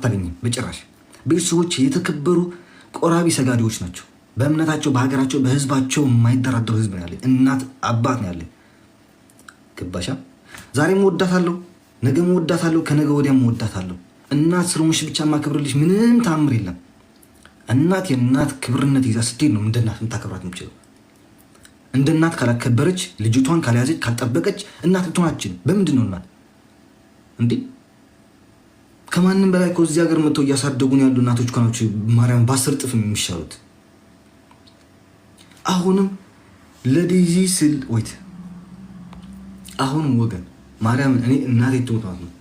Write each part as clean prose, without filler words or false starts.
አታገኝም በጭራሽ። ቤተሰቦች የተከበሩ ቆራቢ ሰጋዴዎች ናቸው። በእምነታቸው፣ በሀገራቸው፣ በህዝባቸው የማይደራደሩ ህዝብ ነው ያለኝ። እናት አባት ነው ያለኝ። ገባሻ? ዛሬም እወዳታለሁ፣ ነገም እወዳታለሁ፣ ከነገ ወዲያም እወዳታለሁ። እናት ስለሆንሽ ብቻ ማከብርልሽ ምንም ታምር የለም። እናት የእናት ክብርነት ይዛ ስትሄድ ነው እንደ እናት የምታከብራት የምችለው። እንደ እናት ካላከበረች፣ ልጅቷን ካልያዘች፣ ካልጠበቀች እናት ልትሆን አትችልም። በምንድን ነው እናት እንዴ? ከማንም በላይ እኮ እዚህ ሀገር መጥተው እያሳደጉን ያሉ እናቶች እኮ ናቸው ማርያም በ10 እጥፍ የሚሻሉት። አሁንም ለዴዚ ስል wait፣ አሁንም ወገን ማርያምን እኔ እናቴ ትሙት ማለት ነው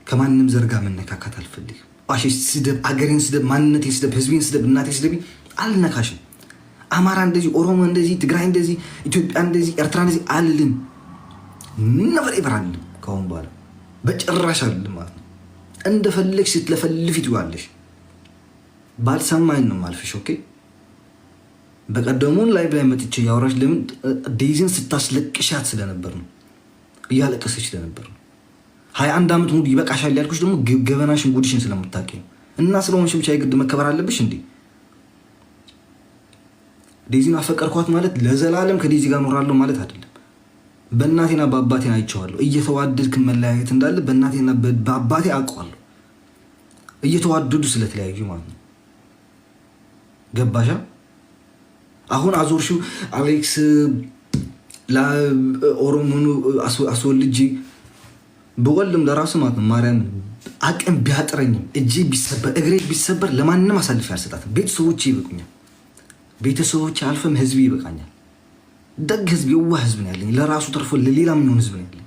ከማንም ዘርጋ መነካካት አልፈልግም። ዋሽ ስደብ፣ አገሬን ስደብ፣ ማንነቴን ስደብ፣ ህዝቤን ስደብ፣ እናቴ ስደብ፣ አልነካሽም። አማራ እንደዚህ፣ ኦሮሞ እንደዚህ፣ ትግራይ እንደዚህ፣ ኢትዮጵያ እንደዚህ፣ ኤርትራ እንደዚህ አልልም። Never ever አልልም። ከአሁን በኋላ በጭራሽ አልልም ማለት ነው። እንደፈለግሽ ስትለፈልፊ ትዋለሽ። ባልሰማኝ ነው ማልፍሽ። Okay፣ በቀደሙን ላይ ላይ መጥቼ ያወራሽ ለምን ዴይዚን ስታስለቅሻት ስለነበር ነው፣ እያለቀሰች ስለነበር ነው። 21 ዓመት ሙሉ ይበቃሻል ያልኩሽ ደግሞ ገበናሽን ጉድሽን ስለምታውቂ ነው። እና ስለሆንሽ ብቻ የግድ መከበር አለብሽ እንዴ? ዴዚን አፈቀርኳት ማለት ለዘላለም ከዴዚ ጋር እኖራለሁ ማለት አይደለም። በእናቴና በአባቴን አይቼዋለሁ። እየተዋደድክ መለያየት እንዳለ በእናቴና በአባቴ አውቀዋለሁ። እየተዋደዱ ስለተለያዩ ማለት ነው። ገባሻ? አሁን አዞርሽው አሌክስ ኦሮሞኑ አስወልጄ ብወልም ለራሱ ማለት ነው ማርያምን አቅም ቢያጥረኝም እጄ ቢሰበር እግሬ ቢሰበር ለማንም አሳልፌ አልሰጣትም። ቤተሰቦቼ ይበቁኛል። ቤተሰቦቼ አልፈም ህዝብ ይበቃኛል። ደግ ህዝብ፣ የዋህ ህዝብ ነው ያለኝ። ለራሱ ተርፎ ለሌላ የሚሆን ህዝብ ነው ያለኝ።